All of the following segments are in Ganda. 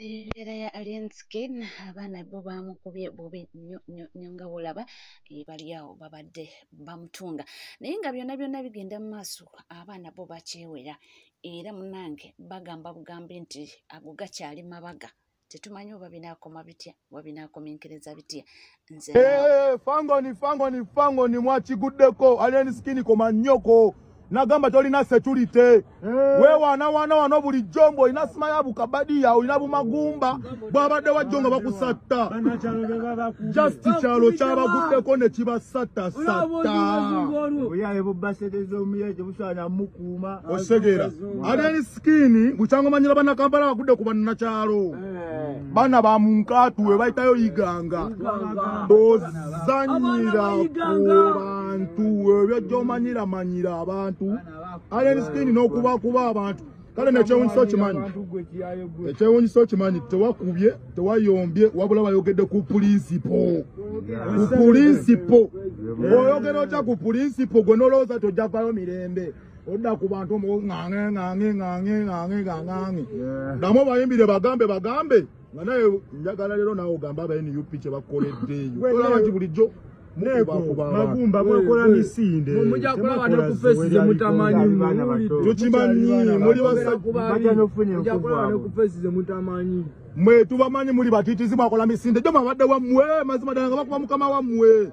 Embeera ya Alien Skin, abaana bo baamukubye bubi nnyo nnyo nnyo nga bw'olaba bali awo babadde bamutunga, naye nga byonna byonna bigenda mu maaso, abaana bo bakyewera era munnange bagamba bugambi nti ago gakyali mabaga, tetumanyi oba binaakoma bitya oba binaakomenkereza bitya. Nze Fangoni, Fangoni, Fangoni, mwakiguddeko. Alien Skin komanyoko, nagamba tolina security, weewaana waana wano bulijjo mbu olina simaya bukabadiya, olina bumagumba bwabadde wajjo nga bakusatta. Just kyalo kyabaguddeko ne kibasattasatta. Osegeera, Alien Skin bukyangomanyira bannakampala bagudde ku bannakyalo, baana ba munkaatu we bayitayo Iganga, ozanyira ku bantu ebyo gy'omanyira manyira abantu. Alien Skin n'okubakuba abantu. Kale nekyewunyisa okimanyi, ekyewunyisa okimanyi, tewakubye, tewayombye, wabula bayogedde ku principle, ku principle. Oyogera otya ku principle gwe nolowooza tojjavayo mirembe, odda ku bantu ŋŋaŋe ŋŋaŋe ŋŋaŋe ŋŋaŋe ŋŋaŋe, ddamu obayimbire, bagambe bagambe nga naye njagala leero naawe ogambe aba NUP kye bakoleddeeyo. Tolaba nti bulijjo Magumba mwakola misinde. Tukimanyi muli. Mwe tubamanyi muli batitizi, mwakola misinde jo mwabadde wammwe. Mazima ddala nga bakuba mukama wammwe,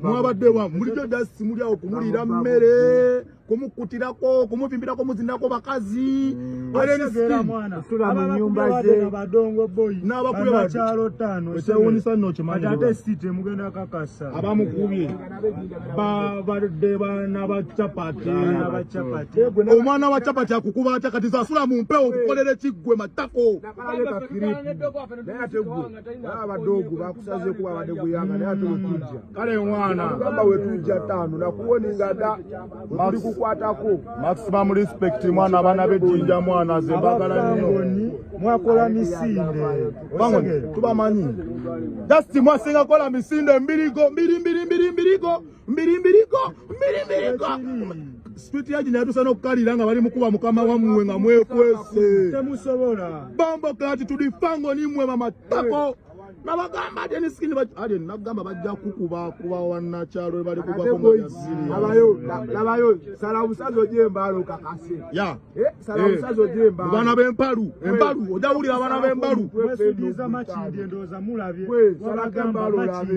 mwabadde wammwe mulijjo just muli awo kumuliira mmere, kumukutirako, kumuvimbirako, muzinirako bakazi. Ekyewunyisa nno okimanyi, abamukubye babadde baana ba capati. Omwana wa capati akukuba atya? Kati zasula mu mpewo okukolera ekiggwe matako. Naye ate gwe abadoogo bakusazeeko, abadde guyanga, naye ate wetujja. Kale mwana. Gamba wetujja ttaano nakuwoninga dda wetuli kukwatako. Maximum respect mwana, abaana b'ejjinja mwana, ze mbagala nnyo. Mwakola misinde. Bango tubamanyi, just mwasinga kola misinde mbirigo mbiri mbiri mbiri mbirigo mbiri mbirigo mbiri mbirigo. Street ya Jinja yatuusa n'okukalira nga bali mukuba mukama wammwe nga mwekwese. Temusobola. Bombo kati tuli Fangoni mmwe bamatako. Nabagamba Alien Skin, Alien nagamba bajja kukuba kuba wannakyalo bali kugwako nga bya serious. Labayo, labayo, sala obusazi ojja embaalo kakase. Ya. Sala obusazi ojja embaalo. Abaana b'empalu, empalu, ojja wulira abaana b'empalu. Mwesudiza Makindye, ndowooza mulabye. Salako embaalo olabe.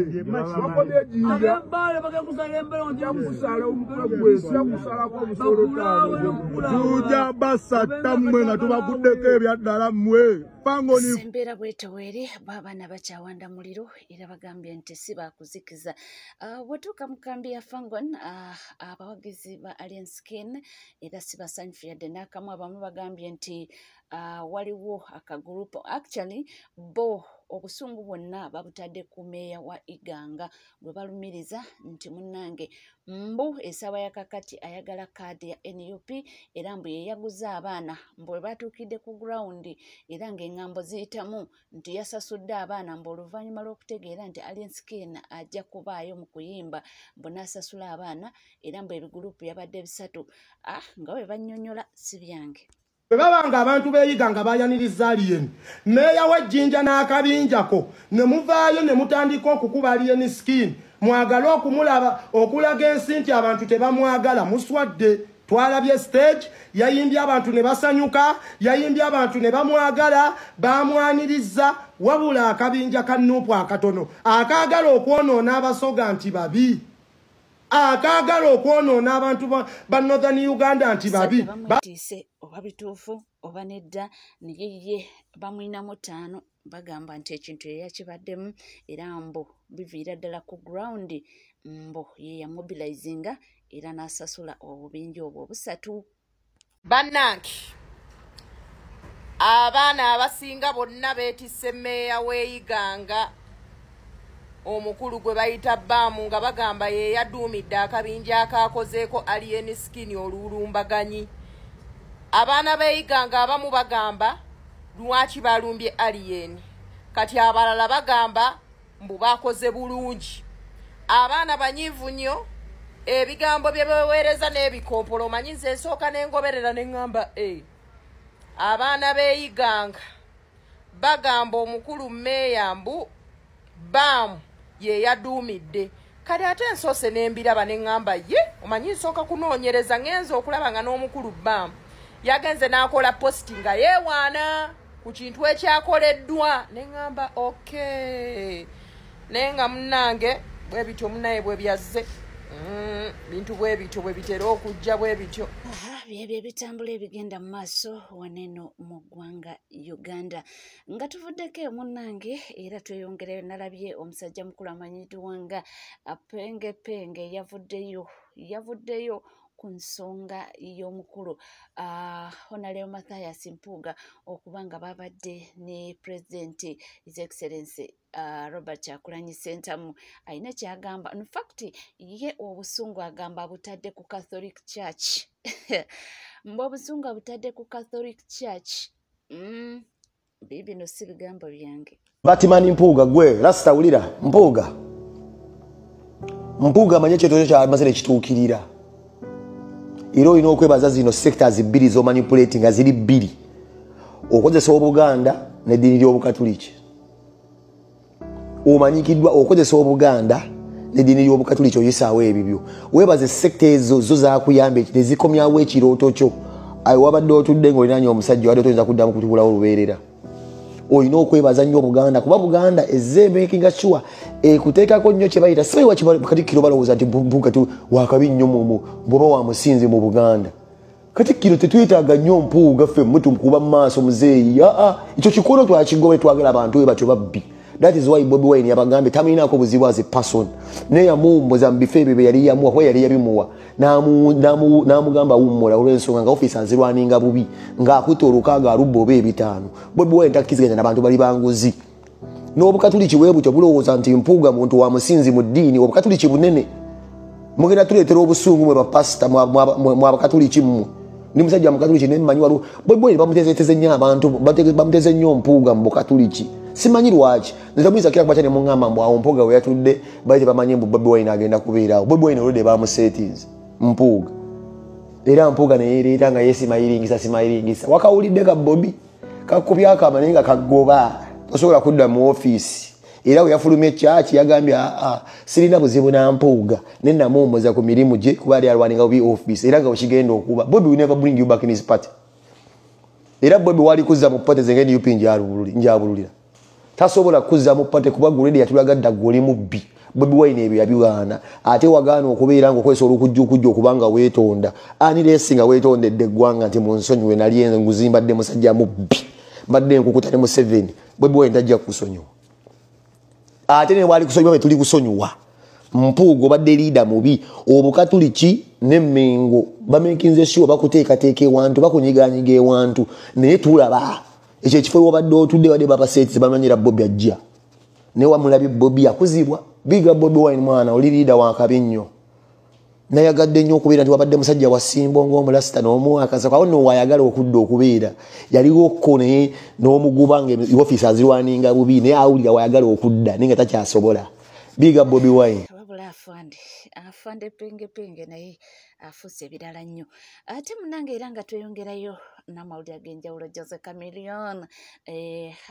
Wakomye ejjinja. Ab'embaale bagenda kusala embalo. Ojja kusala omutwe gwe, sija kusalako omusolo ttaano. Tujja basatta mmwe nga tubaguddeko ebyaddala mmwe. Fangoni. Embeera bwetoweere baabaana bakyawanda muliro era bagambye nti si bakuzikiza. Bwetuuka mu kambi ya Fangon, abawagizi ba Alien Skin era si basanyufu yadde n'akamu. Abamu bagambye nti waliwo akagurupu, actually bo obusungu bwonna babutadde ku meeya wa Iganga gwe balumiriza nti munnange mbu essaawa ya kakati ayagala kaadi ya NUP, era mbu ye yaguza abaana, mbu bwe batuukidde ku ground era ng'eŋŋambo ziyitamu nti yasasudde abaana, mbu oluvannyuma lw'okutegeera nti Alien Skin ajja kubaayo mu kuyimba, mbu n'asasula abaana, era mbu ebigulupu yabadde bisatu. Nga bwe bannyonnyola, si byange. Bwe baba nga abantu beeyiga nga bayaniriza Alien, meeya w'ejjinja n'akabinjako, ne muvaayo ne mutandika okukuba Alien Skin, mwagale okumulaba okulaga ensi nti abantu tebamwagala, muswadde. Twalabye stage, yayimbye abantu ne basanyuka, yayimbye abantu ne bamwagala, bamwaniriza. Wabula akabinja ka NUP akatono akaagala okwonoona Abasoga nti babi, akaagala okwonoona abantu ba Northern Uganda nti babi. Bamwetiise oba bituufu oba nedda, naye ye bamwinamu ttaano, bagamba nti ekintu ye yakibaddemu, era mbu biviira ddala ku ground, mbu ye yamobilizinga era n'asasula obubinja obwo obusatu. Bannange, abaana abasinga bonna beetisse mmeeya w'Eiganga omukulu gwe bayita Baamu, nga bagamba ye yaduumidde akabinja akaakozeeko Alien Skin olulumbaganyi. Abaana b'Eiganga abamu bagamba lwaki balumbye Alien, kati abalala bagamba mbu bakoze bulungi. Abaana banyiivu nnyo, ebigambo bye beweereza n'ebikompolo. Omanyi nze nsooka n'engoberera ne ŋŋamba, e abaana b'Eiganga Bagamba omukulu meeya mbu baamu ye yaduumidde. Kati ate nsoose n'embiraba ne ŋŋamba ye omanyi nsooka kunoonyereza ngenze okulaba nga n'omukulu baamu yagenze n'akola positi nga yeewaana ku kintu ekyakoleddwa ne ŋŋamba okay. Naye nga munnange bwe bityo munnaye bwe byazze. Bintu bwe bityo bwe bitera okujja bwe bityo. Byebyo ebitambula ebigenda mu maaso waneno mu ggwanga Uganda. Nga tuvuddeko munnange era tweyongereyo, nalabye omusajja mukulu amanyiddwa nga Penge Penge yavuddeyo ku nsonga y'omukulu Honorable Mathias Mpuuga okuba nga babadde ne President His Excellency Robert Kyagulanyi Ssentamu. Alina kyagamba, in fact ye obusungu agamba butadde ku Catholic Church. Mbu obusungu abutadde ku Catholic Church. Bibino si bigambo byange. Batimani Mpuuga gwe rasta wulira Mpuuga. Mpuuga manye ekyeto kyamaze ne kituukirira. Era olina okwebaza zino sectors bbiri z'omanipulating nga ziri bbiri. Okozesa Obuganda n'eddiini ly'Obukatuliki. Omanyikiddwa okozesa Obuganda n'eddiini ly'Obukatuliki oyisaawo ebibyo. Weebaze sector ezo zo zaakuyamba ne zikomyawo ekirooto kyo. Ayo wabadde otudde ng'olinaanye omusajja wadde toyinza kuddamu kutubulawo lubeerera. Olina okwebaza nnyo Obuganda kuba Buganda ezze making sure ekuteekako nnyo kye bayita simanyi lwaki Katikkiro balowooza nti Mpuuga wakabi nnyo bw'oba wa musinzi mu Buganda. Katikkiro tetwetaaga nnyo Mpuuga ffe mmwe tumukuba mu maaso muzeeyi. Ekyo kikono twakigoba twagala abantu we batyo babbi. That is why Bobi Wine yabagambye tamulinako buzibu as a person. Naye yamuwummuza mu bifo ebyo bye yali yamuwa kuba yali yabimuwa. N'amugamba wummula olw'ensonga nga ofiisi azirwaninga bubi ng'akutte olukaaga alubba oba ebitaano. Bobi Wine takkiriziganya n'abantu bali banguzi. N'Obukatuliki bwe butyo bulowooza nti Mpuuga muntu wa musinzi mu ddiini, Obukatuliki bunene. Mugenda tuleetera obusungu mwe bapasita mwe Abakatuliki mmwe. Ndi musajja Mukatuliki naye mmanyi waliwo Bobi Wine bamuteezeteeze nnyo abantu, bamuteze nnyo Mpuuga mu Bukatuliki. Simanyi lwaki. Nze muyinza kira kumakya ne muŋŋamba mbu awo Mpuuga we yatudde bali tebamanyi mbu Bobi Wine agenda kubeerawo. Bobi Wine olwedde bamuseetinze Mpuuga. Era Mpuuga ne yeereeta nga yeesimayiringisa simayiringisa. Wakawulidde ka Bobi kakubya akama naye nga kagoba. Tosobola kudda mu ofiisi. Era we yafulumye church yagambye sirina buzibu na Mpuuga ne namuwummuza ku mirimu gye kuba yali alwaninga bubi ofiisi era nga wekigenda okuba. Bobi will never bring you back in his party. Era Bobi wali kuzza mu party ze NUP njabululira. Tasobola kuzza mu party kuba guledi yatulaga dda gwe oli mubbi. Bobi Wine ebyo yabigaana. Ate wagaana okubeera ng'okozesa olukujjukujju okubanga weetonda. Ani leesi nga weetondedde eggwanga nti mu nsonyiwe nali enguzi mbadde musajja mubbi. Mbadde nkukuta ne Museveni. Bobi Wine tajja kukusonyiwa. Ate ne bwali kusonyiwa be tuli kusonyiwa. Mpuuga obadde leader mubi. Obukatuliki ne Mmengo bamakinze sure bakuteekateeka ewantu, bakunyigaanyiga ewantu. Naye tulaba ekyo ekifo wabadde otudde wadde babaseetize bamanyira Bobi ajja. Ne wamulabye Bobi yakuzibwa. Biga Bobi Wine mwana oli leader wa kabi nnyo. Nayagadde nnyo okubeera nti wabadde musajja wa Ssimbo ng'omulasita n'omuwakaza. Awo nno wayagala okudda okubeera. Yaliwo ko naye n'omuguba nga ofiisi azirwaninga bubi naye awulira wayagala okudda naye nga takyasobola. Biga Bobi Wine. Wabula afande Penge Penge naye afuuse ebirala nnyo. Ate munnange era nga tweyongerayo n'amawulire ag'enjawulo, Jose Chameleone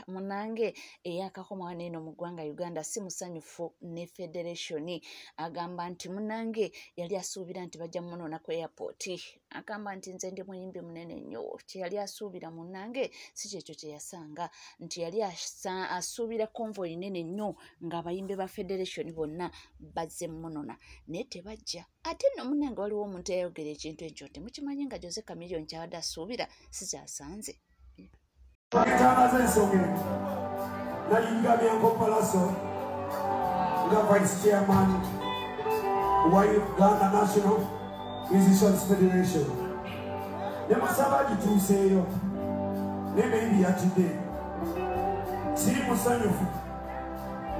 munnange eyakakoma wano eno mu ggwanga Uganda si musanyufu ne federation. Agamba nti munnange yali asuubira nti bajja munoona ku airport. Agamba nti nze ndi muyimbi munene nnyo. Kye yali asuubira munnange si kyekyo kye yasanga, nti yali asuubira convoy nene nnyo ng'abayimbi ba federation bonna bazze munona naye tebajja. Ate nno munnange waliwo omuntu eyayogera ekintu ekyo nti mukimanyi nga Jose Chameleone kyabadde asuubira si kyasanze. Ntambaza ensonga eno nalinga Bianco Palaso nga vice chairman wa Uganda National Musicians Federation. Ne musaba gituuseeyo ne maybe yatidde. Siri musanyufu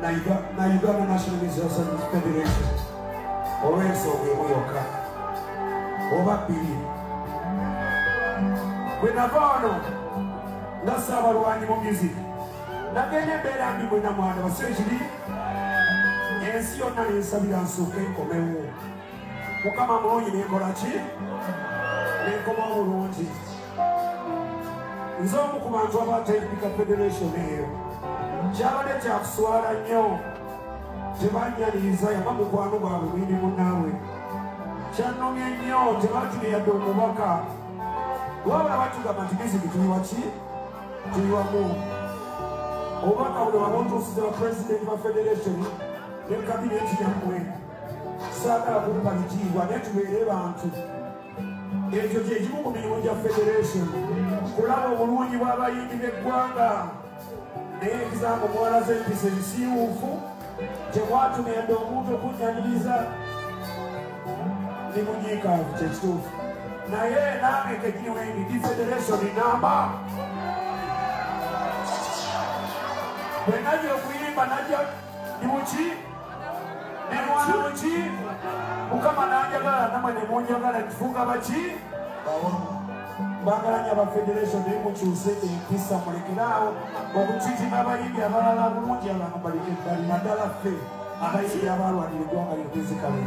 na Uganda National Musicians Federation olw'ensonga emu yokka oba bbiri. Bwe nava wano nga ssaabalwanyi mu music nagenda embeera mbi mwena mwana basibe kiri ensi yonna nensabira nsooke nkomewo. Mukama mulungi nenkola ki? Nenkomawo bulungi. Nze omu ku bantu abatendeka federation eyo. Kyabadde kyakuswala nnyo. Tebanyaniriza yava mukwano gwabwe mwini munnaabwe. Kyannumye nnyo tebatumye yadde omubaka. Wabula batugamba nti biziki tuli waki? Tuli wamu. Obubaka buno babuntuusiza ba pulezidenti ba federation ne kabineti yammwe. Saagala kumpa bitiibwa naye tubeere bantu. Ekyo kye kimu ku mirimu gya federation. Kulaba obulungi bw'abayimbi b'eggwanga. Naye ekizango mwalaze empisa ebisiiwuufu. Temwatumye yadde omuntu okunyaniriza. Ndi munyiikaavu kye kituufu. Naye nange kennyini wendi ndi federation namba. Bwe najja okuyimba najja ndi muki? Ne mwana muki? Mukama n'anjagala nammwe ne munjagala tufuuka baki? Mbagala nnyo aba federation naye mukyuse empisa mulekeraawo okutitima abayimbi abalala bulungi abantu baleke ebbali naddala ffe abayimbi abalwanira eggwanga lino kwezikale.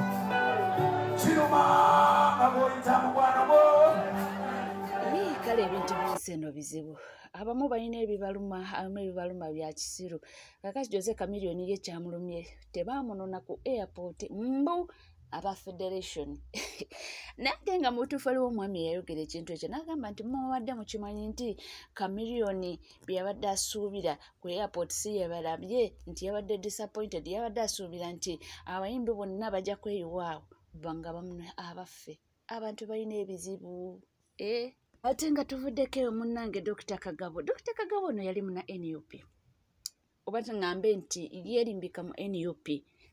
Kiruma nga bw'oyita mukwano gwo. Kale ebintu by'ensi eno bizibu. Abamu balina ebibaluma, abamu ebibaluma bya kisiru. Kakati Jose Chameleone ye kyamulumye tebaamunona ku airport mbu aba federation. Naye ate nga mu butuufu waliwo omwami eyayogera ekintu ekyo n'agamba nti mubadde mukimanyi nti Chameleone bye yabadde asuubira ku airport si yebalabye, nti yabadde disappointed, yabadde asuubira nti abayimbi bonna bajja kweyiwaawo banga bamuno abaffe. Abantu balina ebizibu. Ate nga tuvuddeko eyo munnange Dr. Kagabo. Dr. Kagabo ono yali muna NUP. Oba tuŋŋambe nti yeerimbika mu NUP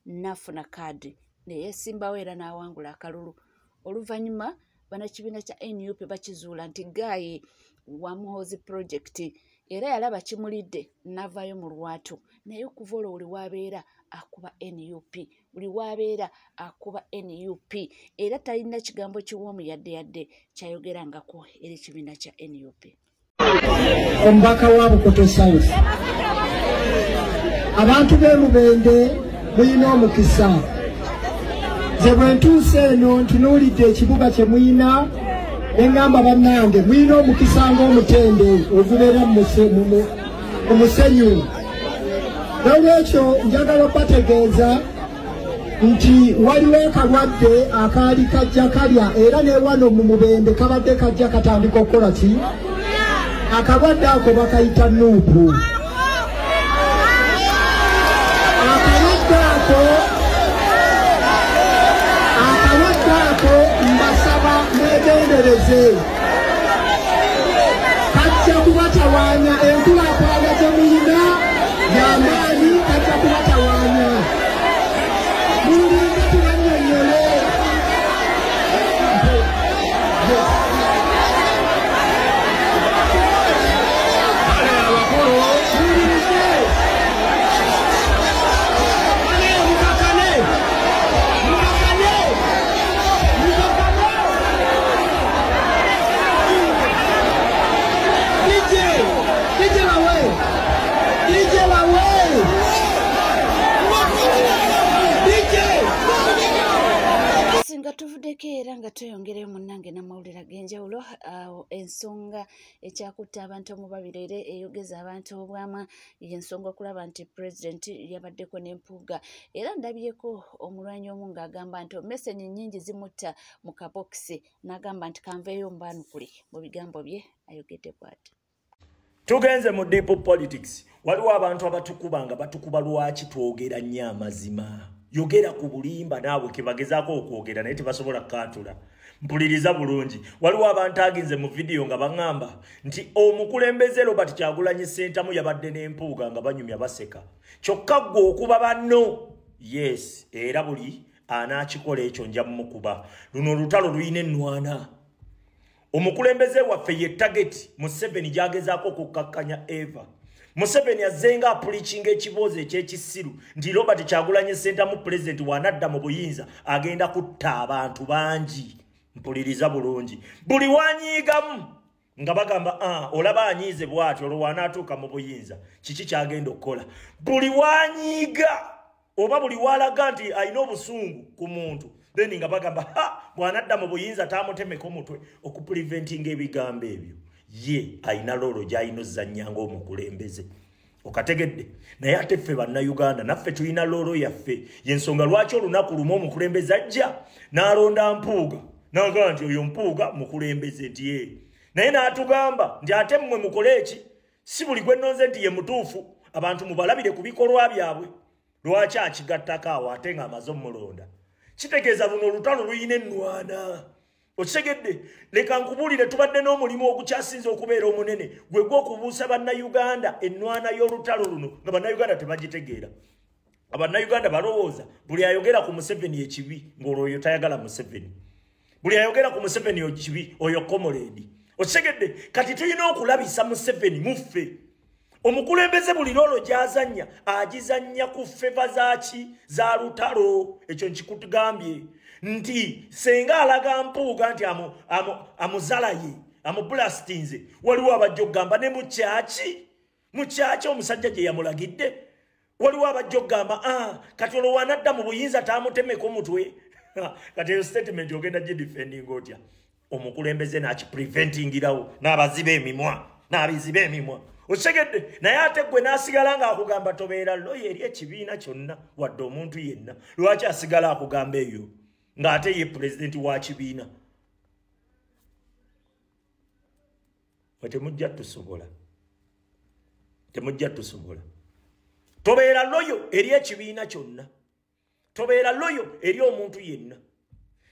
n'afuna kaadi ne yeesimbawo era n'awangula akalulu. Oluvannyuma bannakibiina kya NUP bakizuula nti gaayi wa Muhoozi project era yalaba kimulidde n'avaayo mu lwatu. Naye okuva olwo buli w'abeera akuba NUP, buli w'abeera akuba NUP era talina kigambo kiwoomu yadde yadde kyayogerangako eri ekibiina kya NUP. Omubaka wa Bukoto South, abantu b'e Mubende mulina omukisa. Nze bwe ntuuse eno ntunuulidde ekibuga kye muyina ne ŋŋamba bannange mulina omukisa ng'omutende ogubeera mu musenyu. N'olwekyo njagala okubategeeza nti waliwo akalwadde akaali kajja kalya era ne wano mu Mubende kabadde kajja katandika okukola ki? Akalwadde ako bakayita nuupu. Akalwadde ako mbasaba mwegendereze. Kajja kubatawaanya enkulaakulana gye muyina y'amaanyi, kajja kubatawaanya. Mulinga tubannyonnyole. Mulinze. Mukakane. Mukakane. Mukakane. DJ. DJ Lawe. DJ Lawe. DJ. Singa tuvuddeko era nga tweyongereyo munnange n'amawulire ag'enjawulo, ensonga ekyakutta abantu omubabiri era eyogeza abantu obwama y'ensonga okulaba nti pulezidenti yabaddeko n'empuuga. Era ndabyeko omulwanyi omu ng'agamba nti mesenyi nnyingi zimutta mu kabokisi n'agamba nti kanveeyo mbaanukule. Mu bigambo bye ayogedde bw'ati. Tugenze mu deep politics. Waliwo abantu abatukuba nga batukuba lwaki twogera nnyo amazima. Yogera ku bulimba naawe kebagezaako okwogera naye tebasobola kukaatula. Mpuliriza bulungi. Waliwo abantu aginze mu vidiyo nga baŋŋamba nti omukulembeze Robert Kyagulanyi Ssentamu yabadde n'empuuga nga banyumya baseka. Kyokka ggwe okuba banno. Yes, era buli anaakikola ekyo nja mmukuba. Luno olutalo lulina ennwana. Omukulembeze waffe ye target Museveni gy'agezaako okukkakkanya Eva. Museveni azzenga apulikinga ekiboozi eky'ekisiru nti Robert Kyagulanyi Ssentamu pulezidenti bw'anadda mu buyinza agenda kutta abantu bangi. Mpuliriza bulungi. Buli wanyiigamu nga bagamba olaba anyiize bw'atyo olwo w'anaatuuka mu buyinza kiki ky'agenda okukola. Buli wanyiiga oba buli walaga nti alina obusungu ku muntu then nga bagamba ha bw'anadda mu buyinza taamutemeko mutwe okupreventinga ebigambo ebyo. Ye alina role gy'alina ozannya ng'omukulembeze. Okategedde? Naye ate ffe bannayuganda naffe tulina role yaffe. Yensonga lwaki olunaku lumu omukulembeze ajja n'alonda Mpuuga n'agamba nti oyo Mpuuga mukulembeze, nti ye. Naye n'atugamba nti ate mmwe mukole eki, si buli gwe nnonze nti ye mutuufu, abantu mubalabire ku bikolwa byabwe. Lwaki akigattako awo ate ng'amaze omulonda? Kitegeeza luno olutalo luyina ennwana. Okitegedde? Leka nkubuulire, tubadde n'omulimu ogukyasinze okubeera omunene, gwe gw'okubuusa bannayuganda ennwana y'olutalo luno, nga bannayuganda tebagitegeera. Abannayuganda balowooza buli ayogera ku Museveni ekibi ng'olwo oyo tayagala Museveni, buli ayogera ku Museveni ekibi oyo comrade. Okitegedde? Kati tulina okulabisa Museveni muffe. Omukulembeze buli role gy'azannya agizannya ku favour zaaki? Za lutalo. Ekyo nkikugambye nti senga alaga Mpuuga nti amuzalaye, amubulastinze, waliwo abajja okugamba ne mukyaki omusajja gye yamulagidde. Waliwo abajja okugamba kati olwo wanadda mu buyinza taamutemeko omutwe. Kati eyo statement ogenda gidefendinga otya? Omukulembeze n'akipreventingirawo n'abaziba emimwa, n'abiziba emimwa. Okitegedde? Naye ate gwe n'asigala ng'akugamba tobeera loyal eri ekibiina kyonna wadde omuntu yenna. Lwaki asigala akugamba eyo ng'ate ye pulezidenti wa kibiina? Mwe temujja tusobola, temujja tusobola. Tobeera loyal eri ekibiina kyonna, tobeera loyal eri omuntu yenna.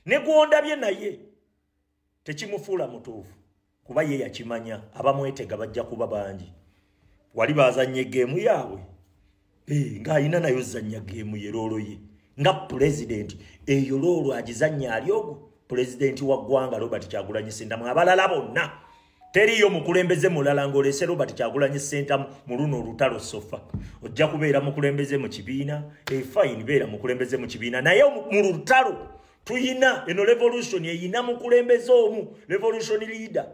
Ne gwondabye naye tekimufuula mutuufu, kuba ye yakimanya abamwetega bajja kuba bangi. Wali bazannye game yaabwe, ng'alina nayo zannya game ye, role ye nga pulezidenti. Eyo role agizannya ali ogwo pulezidenti wa ggwanga Robert Kyagulanyi Ssentamu. Abalala bonna teriyo mukulembeze mulala ng'olese Robert Kyagulanyi Ssentamu mu luno olutalo. Sofa ojja kubeera mukulembeze mu kibiina, fine, beera mukulembeze mu kibiina, naye mu lutalo tuyina eno revolution eyina mukulembeze omu, revolution leader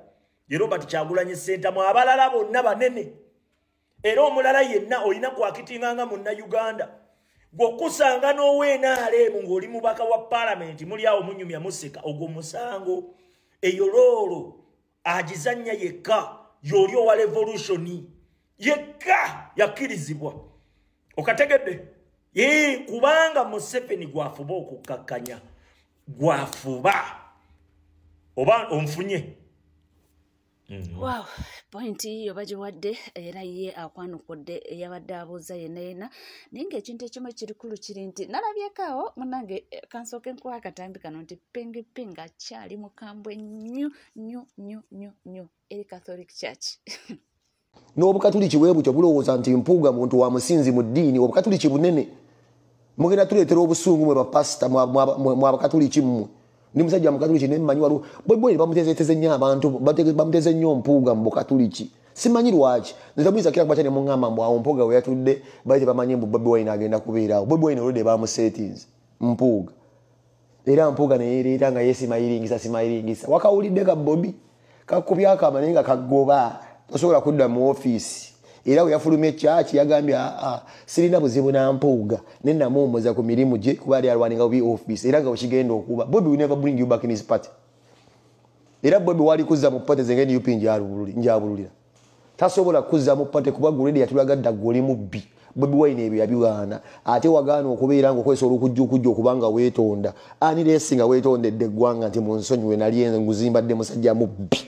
ye Robert Kyagulanyi Ssentamu. Abalala bonna banene, era omulala yenna olina kwakitinga nga munnayuganda. Gwokusanga n'ow'NRM ng'oli mubaka wa paalamenti, muli awo munyumya museka, ogwo musango. Eyo role agizannya yekka, y'oli owa revolution yekka yakkirizibwa. Okategedde? Kubanga Museveni gwafuba okukkakkanya, gwafuba oba onfunye. Wow, point iyo bagiwadde, era ye akwanukudde eyabadde abuuza yenna yenna. Naye ng'ekintu ekimu ekirikulu kiri nti nalabyeko awo munnange, kansooke nkuwa akatambi kano nti Peng Peng akyali mukambwe nnyo nnyo nnyo nnyo nnyo eri Catholic Church. N'obukatuliki bwe butyo bulowooza nti Mpuuga muntu wa musinzi mu ddiini. Obukatuliki bunene, mugenda tuleetera obusungu mwe bapasita, mwe abakatuliki mmwe. Ndi musajja mukatuliki, nemmanyi waliwo Bobi bamutezeteze nnyo abantu, bamuteze nnyo Mpuuga mu bukatuliki, simanyi lwaki. Nze muyinza kira kumakya ne muŋŋamba mbu awo Mpuuga we yatudde bali tebamanyi mbu Bobi Wine agenda kubeerawo. Bobi Wine olwedde bamusetinze Mpuuga, era Mpuuga neyereeta nga yesimayiringisa simayiringisa. Wakawulidde ka Bobi kakubya akama naye nga kagoba, tosobola kudda mu ofiisi. Era we yafulumya ekyaki yagambye, aa, sirina buzibu na Mpuuga, ne namuwummuza ku mirimu gye kuba yali alwaninga bubi ofiisi. Era nga wekigenda okuba, Bobi will never bring you back in his party. Era Bobi wali kuzza mu party ze nga NUP njabululira, tasobola kuzza mu party kuba guledi yatulaga dda gwe oli mubbi. Bobi Wine ebyo yabigaana, ate wagaana okubeera nga okozesa olukujjukujju okubanga weetonda ani leesi nga weetondedde eggwanga nti mu nsonyiwe nali enguzi, mbadde musajja mubbi,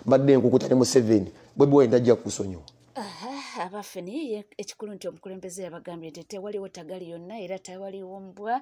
mbadde nkukuta ne Museveni. Bobi Wine tajja kukusonyiwa. Abaffe, naye ekikulu nti omukulembeze yabagambye nti tewaliwo tagali yonna era tewaliwo mbwa.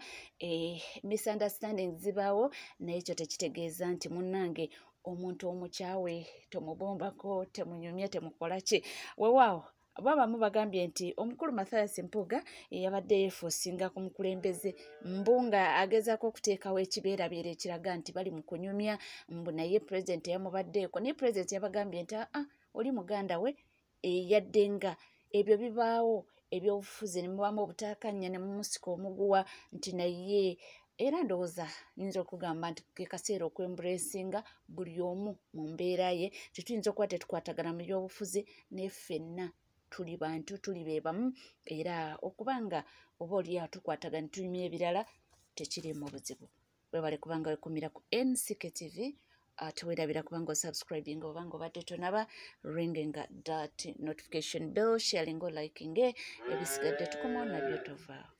Misunderstanding zibaawo, naye ekyo tekitegeeza nti munnange omuntu omukyawe, tomubombako, temunyumya, temukola ki. Weewaawo babamu bagambye nti omukulu Mathias Mpuuga yabadde yeefuusinga ku mukulembeze, mbu nga agezaako okuteekawo ekibeerabeera ekiraga nti bali mu kunyumya, mbu naye pulezidenti yamubaddeeko. Naye pulezidenti yabagambye nti aa, oli muganda we, yadde nga ebyo bibaawo ebyobufuzi ne mubamu obutakanya ne mumusika omuguwa, nti naye era ndowooza nyinza okugamba nti ke kaseera okwemburesinga buli omu mu mbeera ye. Tetuyinza okuba tetukwatagana mu byobufuzi, naye ffenna tuli bantu, tuli be bamu, era okuba nga oba oli awo tukwatagana tunyumya ebirala tekirimu buzibu. Webale kubanga wekumira ku NCK TV. Tewerabira kubanga osubscribing oba nga obadde tonaba, ringing that notification bell, sharing, liking, ebisigadde tukomawo nabyo, tovaawo.